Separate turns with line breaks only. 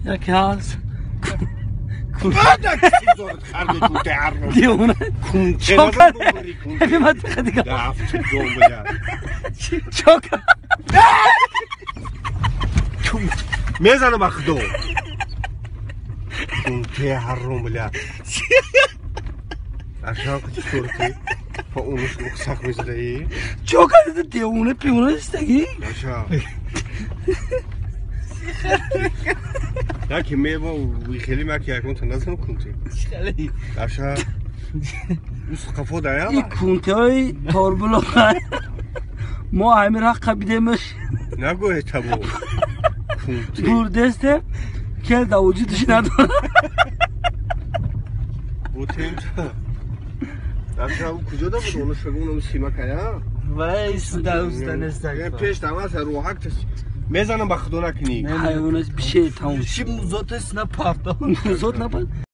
Яке ҳаст. Девона. Чокар. Чокар.
Мезанам ба худо. Кунте ҳарром, бля. Ашан чурти. По унус сақ мезадаи.
Чокар девона пиона истаги.
Аша. Яки мева хеле маки якон та назанам кунте. Аша. Ус қафо дая.
И кунтеҳои торбуло. Мо ҳамин рақ қабидемаш.
Нагӯе табо.
Бурдесте кел да вуҷудаш надорад.
Бутемта. Аша куҷо да буд? Оно шагунам симакая?
Вай суда нестак.
Пеш тамаса рӯҳак мезанам ба худо накунӣ.
Ҳайвонаш бишед тамом.
Чи музотес напарто.
Музот напарт.